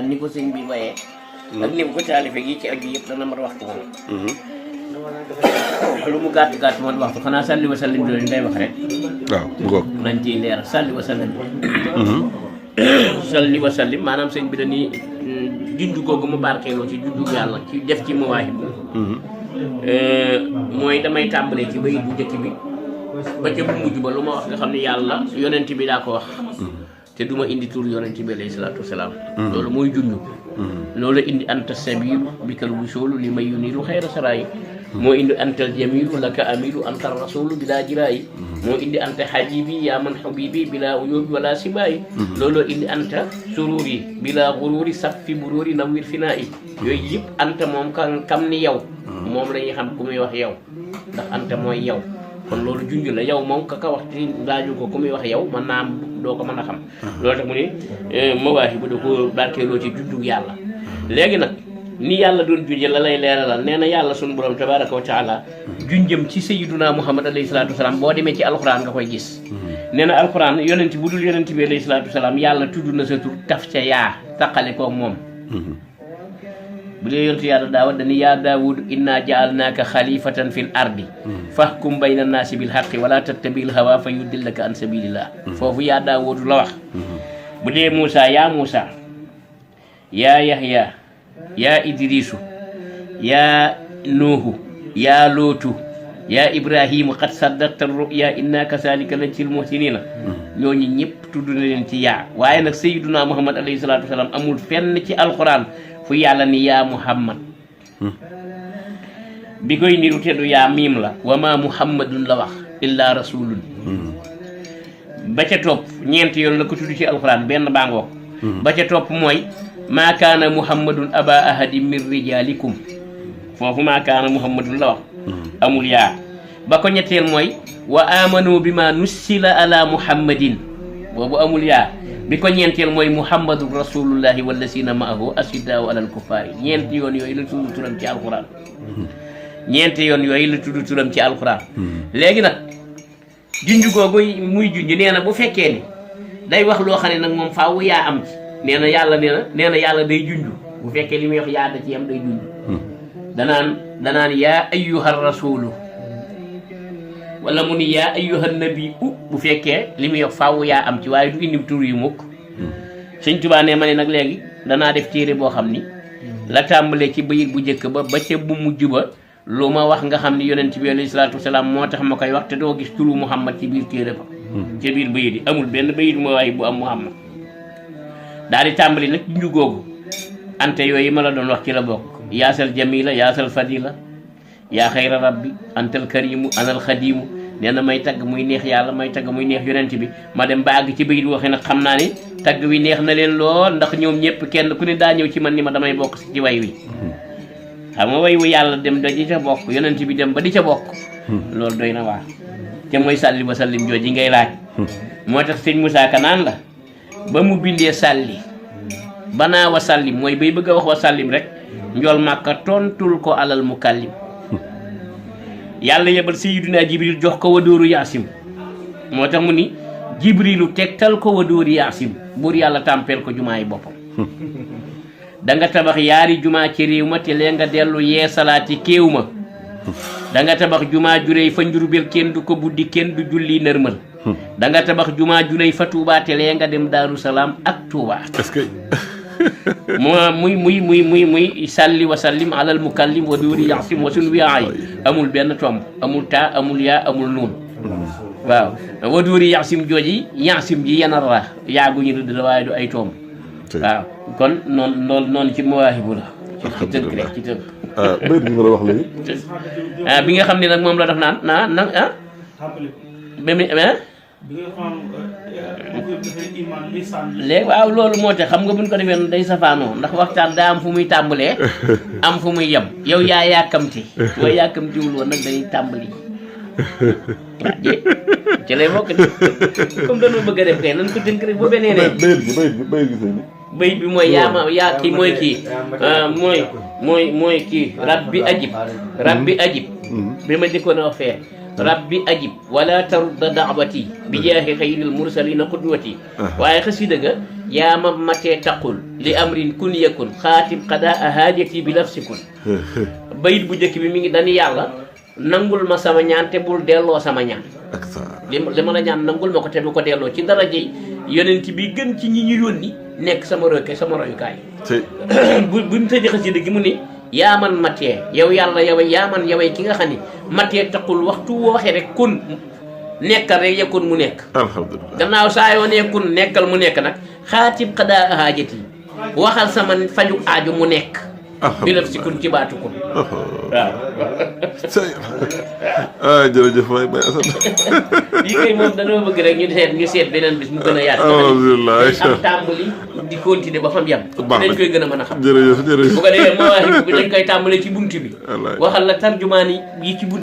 ni ko sëñ bi wayee ak ni ko taalife gi ci aju yëpp dana mat waxtu moom lu mu gàtt gàtt man waxtu xanaa salli wa sallim doon ngay wax rek waaw mu ngoog nañ ciy leer salli wa sallim salli wa sallim maanaam sëñ bi dañuy junj googu mu barkeeloo ci junju yàlla ci def ci mawaahib mooy damay tàmbalee ci bayit bu njëkk bi ba ca bu mujj ba lu ma wax nga xam ne yàlla yonent bi daa ko wax te duma indi tur yonent bi alayhi salaatu wasalaam loolu mooy junj loolu indi anta sabilu bikal wusulu li may yunilu xayra sarayi moo indi antal jamilu laka amilu anta rasulu bila jiraayi moo indi anta habibi ya man habibi bila uyubi wala sibayi looloo indi anta sururi bila gururi saffi bururi nawwir finaayi yooyu yëpp anta moom kam ni yow moom la ñuy xam ku muy wax yow ndax anta mooy yow kon loolu junj la yow moom ka wax ci laaju ko ku muy wax yow man naa doo ko mën a xam loolu tax mu ne mawaahi bu da ko barkeeloo ci junjug yàlla léegi nag ni yàlla doon junje la lay leeralal nee na yàlla sunu borom tabaraka wa taala junjëm ci sayyiduna muhammad alayhi salaatu wasalaam boo demee ci alxuraan nga koy gis nee na alxuraan yonent bu dul yonent bi alayhi salaatu wasalaam yàlla tudd na sa tur taf ca yaa taqale koog moom bu dee yontu yàlla daawud dañu yaa daawud inna jaalnaaka xalifatan fil ardi fahkum bayna naasi bil haqqi wala tattabil hawa fa yudillaka an sabilillah foofu yaa daawud la wax bu dee Moussa yaa Moussa yaa Yahya yaa Idrisu yaa Nuuhu yaa Lootu yaa Ibrahimu qad saddaqta ruya inna kasalika najzil muhsinina ñooñu ñëpp tudd na leen ci yaa waaye nag sayyiduna muhammad alayhi salaatu wasalaam amul fenn ci alquran fu yàlla ni yaa muhammad bi koy niru teddu yaa miim la wa ma muhammadun la wax illa rasulun ba ca topp ñeenti yoon la ko tudd ci alquran benn bàngoog ba ca topp mooy maa kaana muhammadun aba ahadi min rijalikum foofu maa kaana muhammadun la wax amul yaa ba ko ñetteel mooy wa amanu bi ma nussila ala muhammadin boobu amul yaa bi ko ñeenteel mooy muhammadu rasulullahi wallasina maahu asiddaau alal kuffaari ñeenti yoon yooyu la tudd turam ci alquran ñeenti yoon yooyu la tudd turam ci alquran léegi nag junj googu muy junj nee na bu fekkee ni day wax loo xam ne nag moom faaw yaa am ci nee na yàlla nee na yàlla day junj bu fekkee li muy wax yaa da ci am day junj danaan yaa ayyuhar rasulu wala mu ni yaa ayyuhan nabi bu fekkee li muy wax faaw yaa am ci waaye du indi tur yu mukk Sëñ Tuubaa ne ma ne nag léegi danaa def téere boo xam ni la tàmbalee ci bayit bu njëkk ba ba ca bu mujj ba lu ma wax nga xam ni yonent bi alayhi salaatu wasalaam moo tax ma koy wax te doo gis turu Muhammad ci biir téere ba ca biir bayit yi amul benn bayit ma waaye bu am Muhammad daal di tàmbali nag junju googu ante yooyu ma la doon wax ci la bokk yaasal jamila yaasal fadila yaa xayra rabbi antal karimu anal xadimu nee na may tagg muy neex yàlla may tagg muy neex yonent bi ma dem ba àgg ci bayit waxee nag xam naa ni tagg wi neex na leen lool ndax ñoom ñëpp kenn ku ne daa ñëw ci man ni ma damay bokk ci way wi xam nga way wu yàlla dem da di ca bokk yonent bi dem ba di ca bokk loolu doy na waar te mooy sàlli wa sallim jooji ngay laaj moo tax sëñ Moussa Ka naan la ba mu bindee sàlli banaa wa sallim mooy bay bëgg a wax wa sallim rek njool màkka tontul ko alal mukallim yàlla yebal sayyiduna jibril jox ko wadóoru yaasim moo tax mu ni jibrilu tegtal ko wadóoru yaasim buur yàlla tàmpeel ko jumaa yi boppam da nga tabax yaari jumaa ci réew ma te lee nga dellu yee salaati kéew ma da nga tabax jumaa juréy fa njurbel kenn du ko buddi kenn du julli nërmal da nga tabax jumaa juréy fa Tuubaa te lee nga dem Daaru Salaam ak Tuubaa est-ce que muy salli wa sallim alal mukallim wa dóori yaxsim wa sun wiyaay amul benn tomb amul taa amul yaa amul nuun waaw wa dóori yaxsim jooji yaxsim ji yanar la yaaguñu rëdd la waaye du ay tomb waaw kon noonu ci mawaahibu la ci tënk rek ci tënk bayit bi nga la wax léegi bi nga xam ne nag moom la def naan léegi waaw loolu moo tax xam nga buñ ko defee noonu day safaanoo ndax waxtaan daa am fu muy tàmbalee am fu muy yem yow yaa yàkkamti boo yàkkamtiwul woon nag dañuy tàmbali waaw de ci lay bokk comme dañoo bëgg a def kay nan ko tënk rek ba beneen bayit bi mooy yaa kii mooy kii mooy kii rabbi ajib bi ma jëkkoon a wax fee rabbi ajib wala tarudda daawati bi jaahi xayril mursalina qudwati waaye xasida ga yaa ma matee taqul li amrin kun yakun xaatib qadaa haajati bi lafsikun bayit bu njëkk bi mi ngi dañu yàlla nangul ma sama ñaan te bul delloo sama ñaan li ma la ñaan nangul ma ko te du ko delloo ci daraja yi yonent bi gën ci ñi ñu yónni nekk sama royukaay buñ tëjee xasida gi mu ne yaa man matee yow yàlla yoway yaa man yoway ki nga xam ne matee taqul waxtu woo waxee rek kun nekkal rek yakun mu nekk alhamdulilah gannaaw saa yoo nee kun nekkal mu nekk nag xaatib xadaa haajati waxal sama faju aaju mu nekk bilaf si kun ci baatu kun waaw jërëjëf waay Baye Assane lii kay moom dañoo bëgg rek ñu seet beneen bis mu gën a yaatu alhamdulilah am tàmbali di continuer ba fam yam dañ koy gën a mën a xam jërëjëf bu ko defee moo wax bi dañ koy tàmbalee ci buntu bi waxal la tarjumaan yi ci buntu